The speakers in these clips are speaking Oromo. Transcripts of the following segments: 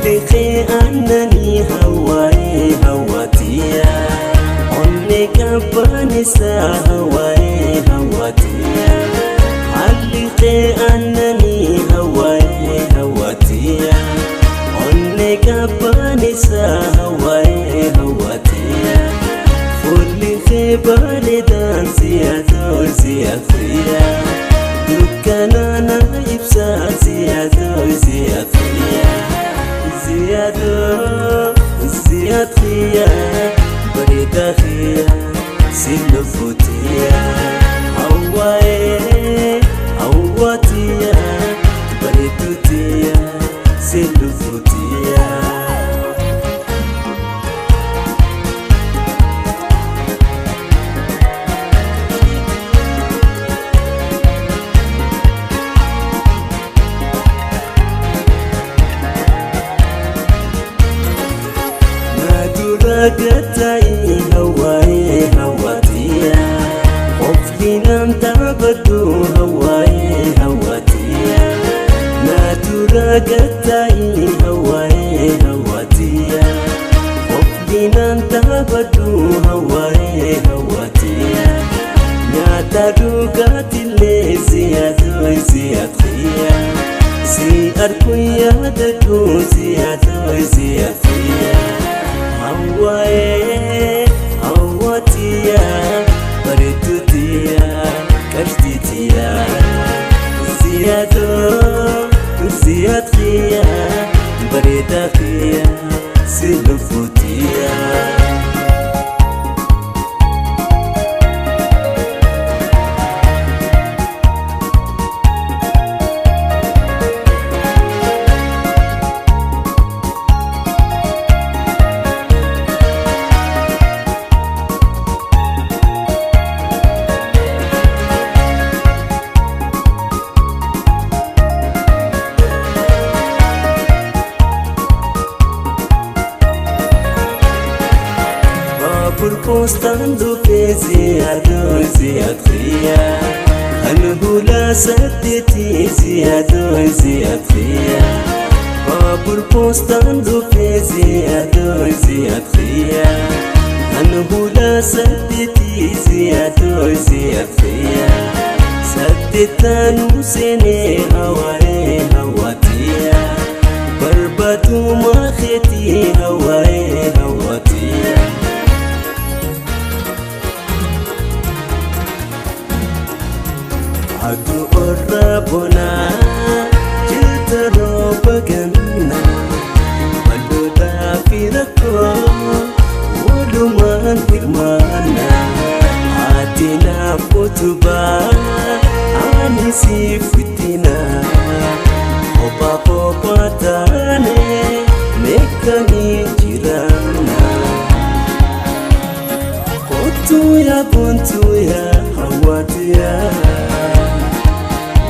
Haalli aannanii hawaayee hawwatiya onnee qabbaneessaa hawaayee hawwatiya. Haalli aannanii hawaayee hawwatiya onnee qabbaneessaa hawaayee hawwatiya. Fuulli kee bareedaan si'atoo si'afiya dukkanaan ibsaa si'atoo si'afiya. زيادة زيادة بريدة خيا سلفتيا هواي هواتيا بريدتيا سلفتيا. Gatai hawaii hawatiya qoflinam taabadhu hawaii hawatiya natura gatai hawaii hawatiya qoflinam taabadhu hawaii hawatiya nyaata dhugaatillee si'atoo si'atiya si arku yaadadhu si'atoo si'atiya. Hawaii hawatiya bareeduutiya kashtitiya ziyadoo ziyadkiya bareedakiya silufutiya. Postan dhufee si'atoo si'atiya kan saddeetii si'atoo si'atiya baabur postan dhufee si'atoo si'atiya kan saddeetii si'atoo si'atiya saddeetanuu seenee hawaayee hawwatiya barbaaduma keetii hawaayee hawwatiya. Aduu orra bonaa jirta rooba ganna bal'oodhaa fi rakkoo walumaan hirmaanna haati naaf utubaa ani siif ittina kophaa kophaa taane meeqanii jiraanna. Kottuu yaa boontuu yaa hawwatiyaa.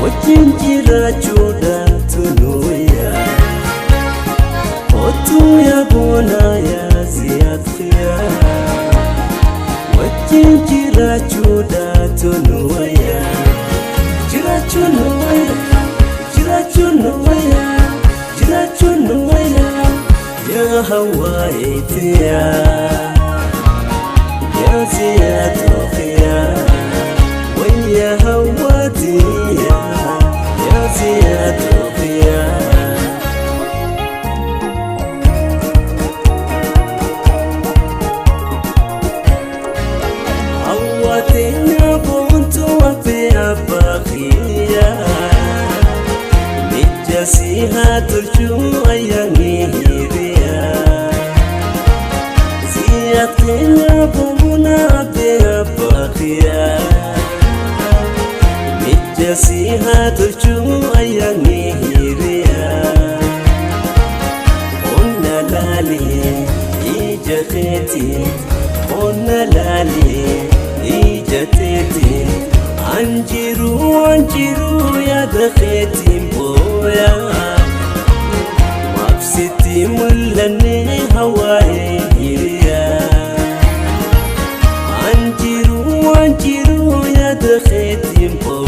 Wajjin jiraachuudha tunuya kottu ya bona ya ziyadkiya wajjin jiraachuudha tunuya jiraachunuya jiraachunuya jiraachunuya ya hawaayetiya ya ziyadkiya wayya hawatiya. Hawwatina boontu wape abbaqiya mijja si haa tolchuu ayyaanni hiriya si'atina boona abbee abbaqiya. Mijja haa tolchuu ayyaanni hiriya qonna laalee ija keetii qonna laalee ija teetii anjiruu anjiruu yaada keetiin booya mabsitti mul'annee hawaayee hiriya anjiruu anjiruu yaada keetiin booya.